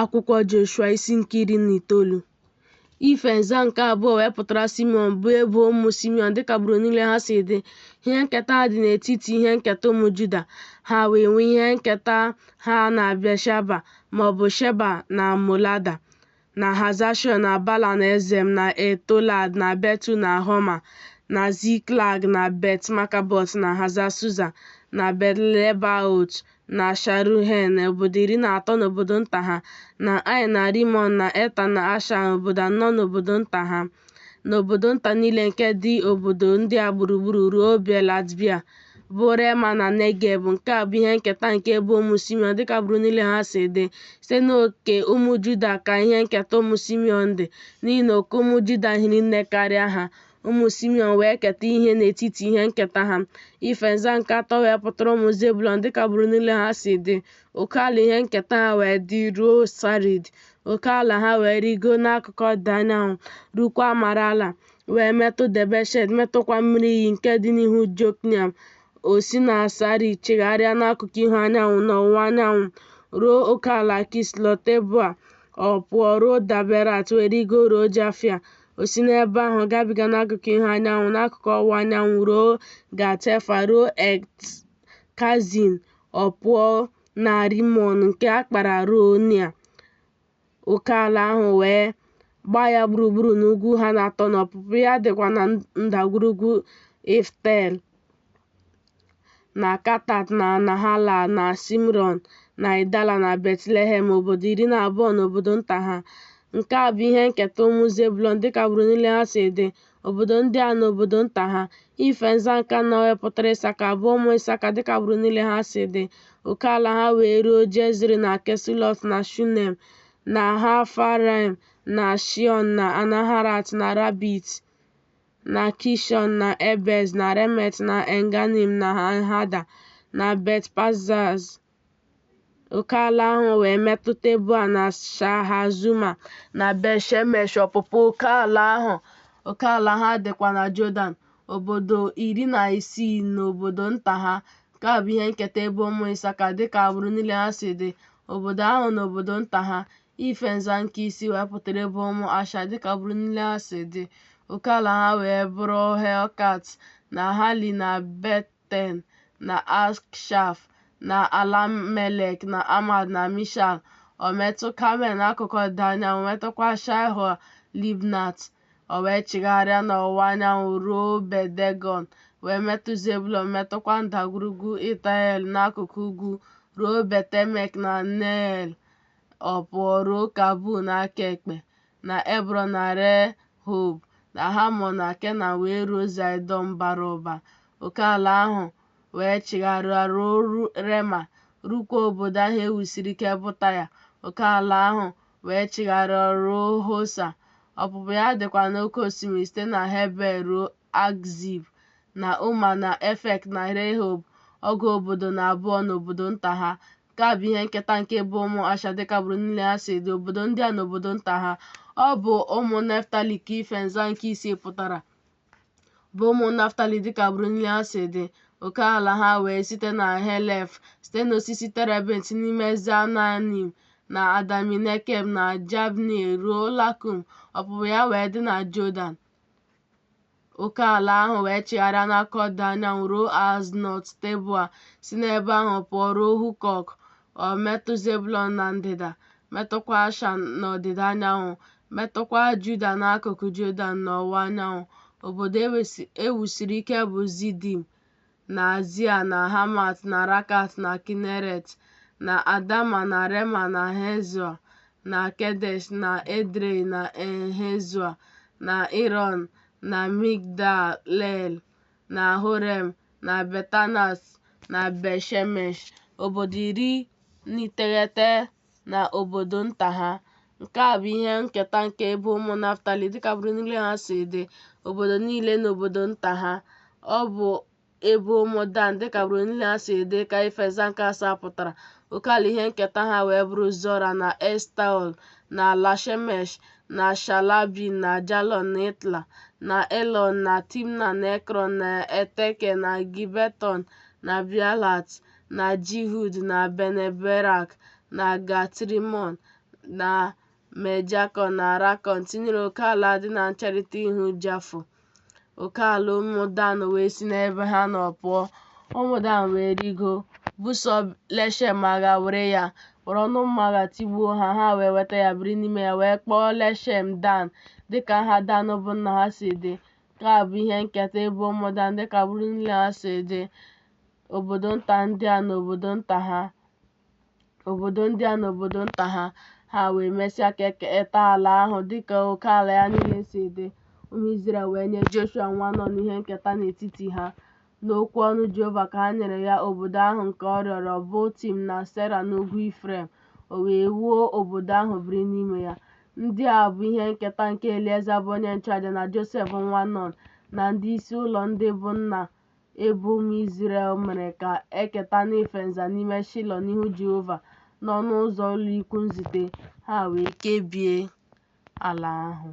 Akwụkwọ Joshua isi nke 19. Ife nza nke abụọ wee pụtara Simiọn, bụ ebo ụmụ Simiọn dịka agbụrụ niile ha si dị. Ihe nketa ha dị n'etiti ihe nketa ụmụ Juda. Ha wee nwee ihe nketa ha na Bịasheba, ma ọ bụ Sheba na Molada, na Haza-shual, na Bala, na Ezem, na Eltolad, na Betul, na Họma, na Ziklag, na Bet-makabọt, na Haza-susa, na Bet-lebaot, na Sharuhen, obodo 13 na obodo nta ha, na Ain, na Rimọn, na Eta, na Ashan, obodo anọ na obodo nta ha, na obodo nta niile nke dị obodo ndị a gburugburu ruo Bealat-bia, bụ Rema na Negeb. Nke a bụ ihe nketa nke ebo ụmụ Simiọn dịka agbụrụ niile ha si dị. Site n'oke ụmụ Juda ka ihe nketa ụmụ Simiọn dị, n'ihi na oke ụmụ Juda hiri nne karịa ha. Ụmụ Simiọn wee keta ihe n'etiti ihe nketa ha. Ife nza nke atọ wee pụtara ụmụ Zebụlọn dịka agbụrụ niile ha si dị. Oke ala ihe nketa ha wee dị ruo Sarid. Oke ala ha wee rigo n'akụkụ ọdịda anyanwụ rukwa Marala, wee metụ Debeshet, metụkwa mmiri iyi nke dị n'ihu Jokneam. O si na Sarid chigharịa n'akụkụ ihu anyanwụ n'ọwụwa anyanwụ ruo oke ala Kislọt Teboa. Ọ pụọ ruo Daberat wee rigo ruo Jafia. O si n'ebe ahụ gabiga n'akụkụ ihu anyanwụ n'akụkụ ọwụwa anyanwụ ruo Gat-Hefa, ruo Et-Kazin. Ọ pụọ na Rimọn nke akpara ruo Nea. Oke ala ahụ wee gbaa ya gburugburu n'ugwu ha na-atọ na ọpụpụ ya dịkwa na ndagwurugwu Ifta-el, na Katat, na Nahalal, na Shimron, na Idala, na Betlehem, obodo 12 na obodo nta ha. Nke a bụ ihe nketa ụmụ Zebụlọn dịka agbụrụ niile ha si dị, obodo ndị a na obodo nta ha. Ife nza nke anọ wee pụtara Ịsaka, bụ ụmụ Ịsaka dịka agbụrụ niile ha si dị. Oke ala ha wee ruo Jezril na Kesulọt na Shunem na Hafaraim na Shiọn na Anaharat na Rabit na Kishọn na Ebez na Remet na Enganim na Enhada na Bet-Pazaz. Oke ala ahụ wee metụ Teboa na Shahazuma na Bet-Shemesh. Ọpụpụ oke ala ha dịkwa na Jọdan, obodo 16 na obodo nta ha. Nke a bụ ihe nketa ebo ụmụ Ịsaka dịka agbụrụ niile ha si dị, obodo ahụ na obodo nta ha. Ife nza nke isii wee pụtara ebo ụmụ Asha dịka agbụrụ niile ha si dị. Oke ala ha wee bụrụ Helkat na Hali na Beten na Akshaf na Alamelek na Amad na Mishal. O metụ Kamel n'akụkụ ọdịda anyanwụ, metụkwa Shaịho Libnat. O wee chigharịa n'ọwụwa anyanwụ ruo Bet-Degọn, wee metụ Zebụlọn, metụkwa ndagwurugwu Ifta-el n'akụkụ ugwu ruo Bet-Emek na Neiel. Ọ pụọ ruo Kabul n'aka ekpe, na Ebrọn na Rehob na Hamọn na Kena wee ruo Zaịdọn bara ụba. Oke ala ahụ wee chigharịa ruo Rema, rukwa obodo ahụ e wusiri ike bụ Taya. Oke ala ahụ wee chigharịa ruo Hosa. Ọpụpụ ya dịkwa n'oke osimiri site na Hebel ruo Akzib, na Uma na Efek na Rehob, ọgụ obodo na abụọ na obodo nta ha. Nke a bụ ihe nketa nke ebo ụmụ Asha dịka agbụrụ niile ha si dị, obodo ndị a na obodo nta ha. Ọ bụ ụmụ Naftali ka ife nza nke isii pụtara, bụ ụmụ Naftali dịka agbụrụ niile ha si dị. Oke ala ha wee site na Helef, site n'osisi terebint n'ime Zaananim na Adami-Nekeb na Jabneel ruo Lakum. Ọpụpụ ya wee dị na Jọdan. Oke ala ahụ wee chigharịa n'aka ọdịda anyanwụ ruo Aznot Teboa, si n'ebe ahụ pụọ ruo Hukọk. O metụ Zebụlọn na ndịda, metụkwa Asha n'ọdịda anyanwụ, metụkwa Juda n'akụkụ Jọdan n'ọwụwa anyanwụ. Obodo e wusiri ike bụ Zidim na Zea na Hamat na Rakat na Kineret na Adama na Rema na Hezoa na Kedesh na Edrei na En-Hezoa na Iron na Migdal-El na Horem na Betanat na Bet-Shemesh, obodo 19 na obodo nta ha. Nke a bụ ihe nketa nke ebo ụmụ Naftali dịka agbụrụ niile ha si dị, obodo niile na obodo nta ha. Ọ bụ ebo ụmụ Dan dịka agbụrụ niile ha si dị ka ife nza nke asaa pụtara. Oke ala ihe nketa ha wee bụrụ Zora na Eshtaol na Lashemesh na Shalabin na Jalon na Itla na Elon na Timna na Ekrọn na Elteke na Gibeton na Bealat na Jehud na Bene-Berak na Gat-Rimọn. na Me-jakọn na Rakọn, tinyere oke ala dị na ncherịta ihu Jafo. Oke ala ụmụ Dan wee si n'ebe ha nọ pụọ. Ụmụ Dan wee rịgo, buso Leshem agha, were ya, were ọnụ mma agha tigbuo ha. Ha wee nweta ya, biri n'ime ya, wee kpọọ Leshem Dan, dịka aha Dan bụ nna ha si dị. Nke a bụ ihe nketa ebo ụmụ Dan dịka agbụrụ niile ha si dị, obodo nta ndị a na obodo nta ha. Obodo ndị a na obodo nta ha. Ha wee mesịa keta ala ahụ dịka oke ala ya niile si dị. Ụmụ Izrel wee nye Joshua nwa Nọn ihe nketa n'etiti ha. N'okwu ọnụ Jehova ka ha nyere ya obodo ahụ nke ọ rịọrọ, bụ Timna Sera n'ugwu Ifrem. O wee wuo obodo ahụ biri n'ime ya. Ndị a bụ ihe nketa nke Elieza bụ onye nchụaja na Josef nwa Nọn na ndị isi ụlọ ndị bụ nna ebo ụmụ Izrel mere ka e keta n'ife nza n'ime Shilo n'ihu Jehova n'ọnụ ụzọ ụlọikwuu nzute. Ha wee kebie ala ahụ.